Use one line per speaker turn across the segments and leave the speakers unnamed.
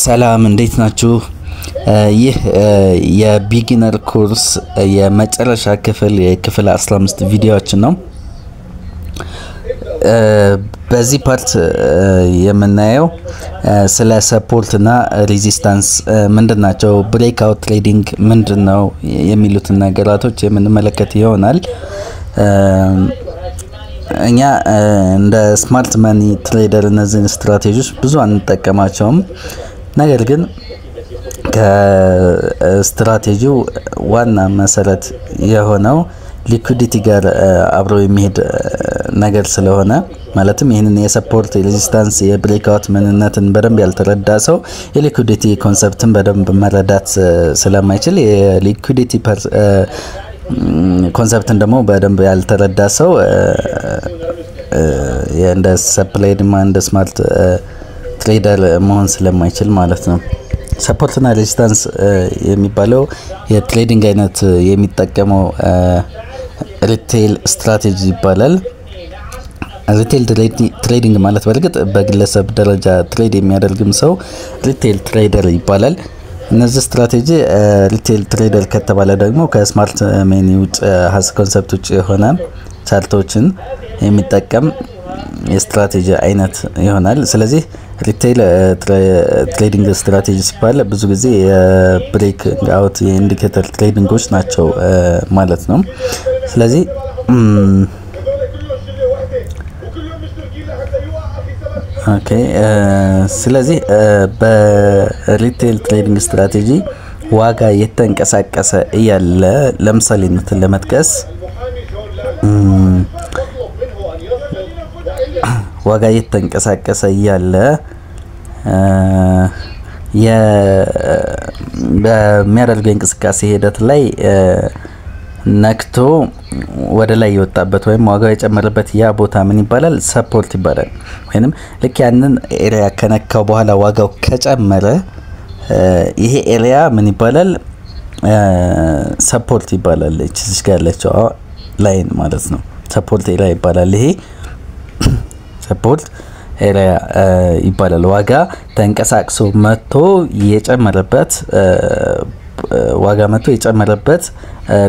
ሰላም፣ እንዴት ናችሁ? ይህ የ beginner course የመጨረሻ ክፍል፣ የክፍል 15 ቪዲዮዎችን ነው። በዚህ part የምናየው ስለ support እና resistance ምንድን ናቸው፣ breakout trading ምንድን ነው የሚሉትን ነገራቶች የምንመለከት ይሆናል። እኛ እንደ smart money trader እነዚህን ስትራቴጂዎች ብዙ አንጠቀማቸውም። ነገር ግን ከስትራቴጂው ዋና መሰረት የሆነው liquidity ጋር አብሮ የሚሄድ ነገር ስለሆነ፣ ማለትም ይህንን የ support፣ የ resistance፣ የ breakout ምንነትን በደንብ ያልተረዳ ሰው የ liquidity concept ን በደንብ መረዳት ስለማይችል፣ የ liquidity concept ን ደግሞ በደንብ ያልተረዳ ሰው እንደ supply demand smart trader መሆን ስለማይችል ማለት ነው። Support ና resistance የሚባለው የ trading አይነት የሚጠቀመው retail strategy ይባላል። Retail trading ማለት በእርግጥ በግለሰብ ደረጃ trade የሚያደርግም ሰው retail trader ይባላል። እነዚህ strategy retail trader ከተባለ ደግሞ ከ smart money ውጭ፣ ሀስ concept ውጭ የሆነ chart ኦችን የሚጠቀም የስትራቴጂ አይነት ይሆናል። ስለዚህ retail trading strategy ሲባል ብዙ ጊዜ የ breakout፣ የ indicator trading ኦች ናቸው ማለት ነው። ስለዚህ okay፣ ስለዚህ በ retail trading strategy ዋጋ የተንቀሳቀሰ እያለ፣ ለምሳሌነትን ለመጥቀስ ዋጋ እየተንቀሳቀሰ እያለ በሚያደርገው የእንቅስቃሴ ሂደት ላይ ነክቶ ወደ ላይ የወጣበት ወይም ዋጋው የጨመረበት ያ ቦታ ምን ይባላል? Support ይባላል። ወይንም ልክ ያንን area ከነካው በኋላ ዋጋው ከጨመረ ይሄ area ምን ይባላል? Support ይባላል። እቺ ጋር ያለችው line ማለት ነው። Support area ይባላል። ይሄ support area ይባላል። ዋጋ ተንቀሳቅሶ መጥቶ የጨመረበት፣ ዋጋ መጥቶ የጨመረበት፣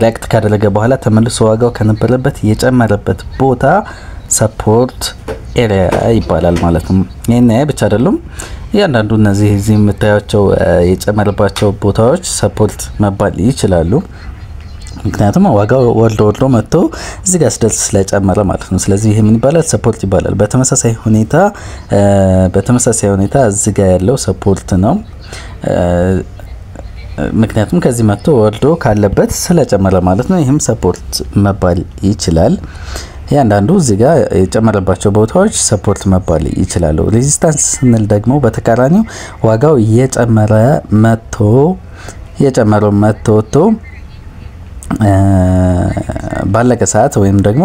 react ካደረገ በኋላ ተመልሶ ዋጋው ከነበረበት የጨመረበት ቦታ support area ይባላል ማለት ነው። ይህን ብቻ አይደሉም። እያንዳንዱ እነዚህ እዚህ የምታያቸው የጨመረባቸው ቦታዎች support መባል ይችላሉ። ምክንያቱም ዋጋው ወርዶ ወርዶ መጥቶ እዚህ ጋር ሲደርስ ስለጨመረ ማለት ነው። ስለዚህ ይሄ ምን ይባላል? Support ይባላል። በተመሳሳይ ሁኔታ እዚህ ጋር ያለው support ነው። ምክንያቱም ከዚህ መጥቶ ወርዶ ካለበት ስለጨመረ ማለት ነው። ይህም support መባል ይችላል። እያንዳንዱ እዚህ ጋር የጨመረባቸው ቦታዎች support መባል ይችላሉ። Resistance ስንል ደግሞ በተቃራኒው ዋጋው እየጨመረ መጥቶ፣ እየጨመረው መጥቶ ወጥቶ ባለቀ ሰዓት ወይም ደግሞ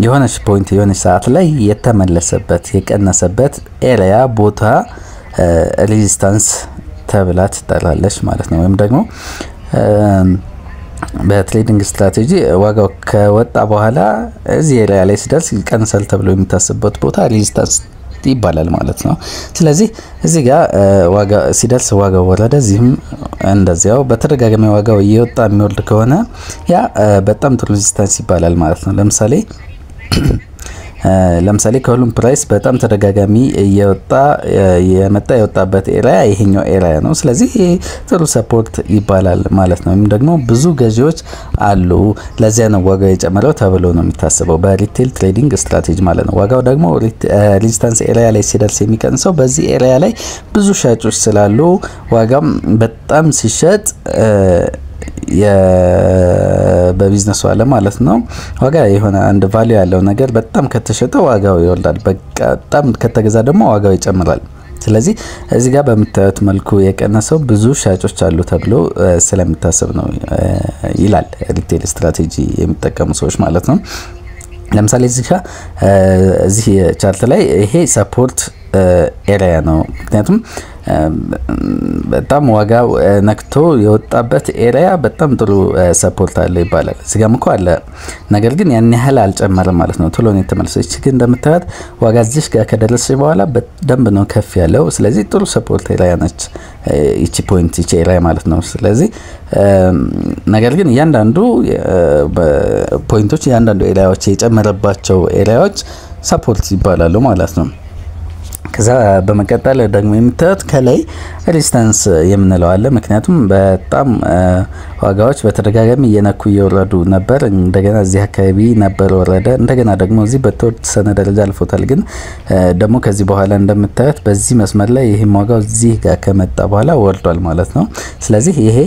የሆነች point፣ የሆነች ሰዓት ላይ የተመለሰበት፣ የቀነሰበት area ቦታ resistance ተብላ ትጠራለች ማለት ነው። ወይም ደግሞ በ trading strategy ዋጋው ከወጣ በኋላ እዚህ area ላይ ሲደርስ ይቀንሳል ተብሎ የሚታሰብበት ቦታ resistance ይባላል ማለት ነው። ስለዚህ እዚህ ጋር ዋጋ ሲደርስ ዋጋው ወረደ፣ እዚህም እንደዚያው በተደጋጋሚ ዋጋው እየወጣ የሚወርድ ከሆነ ያ በጣም ጥሩ resistance ይባላል ማለት ነው። ለምሳሌ ከሁሉም price በጣም ተደጋጋሚ እየወጣ የመጣ የወጣበት area ይሄኛው area ነው። ስለዚህ ይሄ ጥሩ support ይባላል ማለት ነው። ወይም ደግሞ ብዙ ገዢዎች አሉ፣ ለዚያ ነው ዋጋው የጨመረው ተብሎ ነው የሚታሰበው በ retail trading strategy ማለት ነው። ዋጋው ደግሞ resistance area ላይ ሲደርስ የሚቀንሰው በዚህ area ላይ ብዙ ሻጮች ስላሉ፣ ዋጋም በጣም ሲሸጥ በቢዝነሱ አለ ማለት ነው። ዋጋ የሆነ አንድ value ያለው ነገር በጣም ከተሸጠ ዋጋው ይወርዳል። በጣም ከተገዛ ደግሞ ዋጋው ይጨምራል። ስለዚህ እዚህ ጋር በምታዩት መልኩ የቀነሰው ብዙ ሻጮች አሉ ተብሎ ስለሚታሰብ ነው ይላል retail strategy የሚጠቀሙ ሰዎች ማለት ነው። ለምሳሌ እዚህ ጋር እዚህ chart ላይ ይሄ support area ነው። ምክንያቱም በጣም ዋጋው ነክቶ የወጣበት area በጣም ጥሩ support አለ ይባላል። እዚጋም እኮ አለ፣ ነገር ግን ያን ያህል አልጨመረም ማለት ነው። ቶሎ ነው የተመለሰው። ይቺ ግን እንደምታዩት ዋጋ እዚህ ጋር ከደረሰ በኋላ በደንብ ነው ከፍ ያለው። ስለዚህ ጥሩ support area ነች ይቺ point፣ ይቺ area ማለት ነው። ስለዚህ ነገር ግን እያንዳንዱ point ኦች፣ እያንዳንዱ area ዎች፣ የጨመረባቸው area ዎች support ይባላሉ ማለት ነው። ከዛ በመቀጠል ደግሞ የምታዩት ከላይ resistance የምንለው አለ። ምክንያቱም በጣም ዋጋዎች በተደጋጋሚ እየነኩ እየወረዱ ነበር። እንደገና እዚህ አካባቢ ነበር ወረደ። እንደገና ደግሞ እዚህ በተወሰነ ደረጃ አልፎታል። ግን ደግሞ ከዚህ በኋላ እንደምታዩት በዚህ መስመር ላይ ይህም ዋጋው እዚህ ጋር ከመጣ በኋላ ወርዷል ማለት ነው። ስለዚህ ይሄ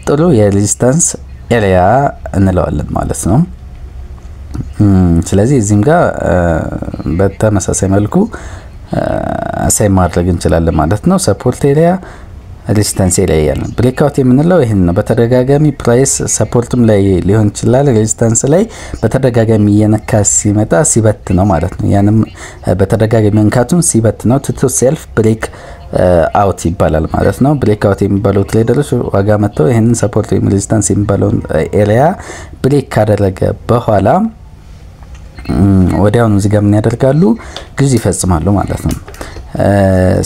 ጥሩ የ resistance area እንለዋለን ማለት ነው። ስለዚህ እዚህም ጋር በተመሳሳይ መልኩ assign ማድረግ እንችላለን ማለት ነው። Support area፣ resistance area ያለን። Breakout የምንለው ይህን ነው። በተደጋጋሚ price support ም ላይ ሊሆን ይችላል፣ resistance ላይ በተደጋጋሚ እየነካ ሲመጣ ሲበት ነው ማለት ነው። ያንም በተደጋጋሚ መንካቱን ሲበት ነው ትቶ ሲያልፍ break out ይባላል ማለት ነው። Breakout የሚባለው trader ኦች ዋጋ መጥተው ይህንን support ወይም resistance የሚባለውን area break ካደረገ በኋላ ወዲያውኑ እዚህ ጋር ምን ያደርጋሉ? ግዢ ይፈጽማሉ ማለት ነው።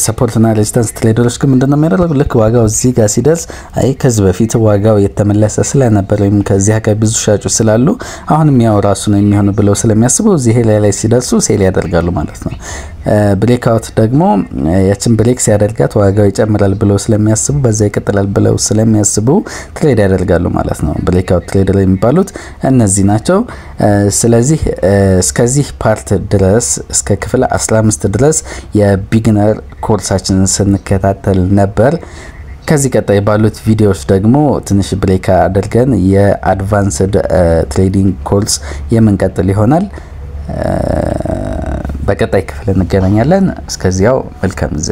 Support ና resistance trader ኦች ግን ምንድነው የሚያደርጉ? ልክ ዋጋው እዚህ ጋር ሲደርስ አይ ከዚህ በፊት ዋጋው የተመለሰ ስለነበር ወይም ከዚህ አካባቢ ብዙ ሻጮች ስላሉ አሁንም ያው ራሱ ነው የሚሆኑ ብለው ስለሚያስቡ እዚህ ላይ ሲደርሱ sell ያደርጋሉ ማለት ነው። Breakout ደግሞ ያችን break ሲያደርጋት ዋጋው ይጨምራል ብለው ስለሚያስቡ፣ በዛ ይቀጥላል ብለው ስለሚያስቡ trade ያደርጋሉ ማለት ነው። Breakout trader የሚባሉት እነዚህ ናቸው። ስለዚህ እስከዚህ part ድረስ፣ እስከ ክፍል 15 ድረስ የ beginner ኮርሳችንን ስንከታተል ነበር። ከዚህ ቀጣይ ባሉት ቪዲዮዎች ደግሞ ትንሽ break አድርገን የ advanced trading course የምንቀጥል ይሆናል። በቀጣይ ክፍል እንገናኛለን። እስከዚያው መልካም ጊዜ።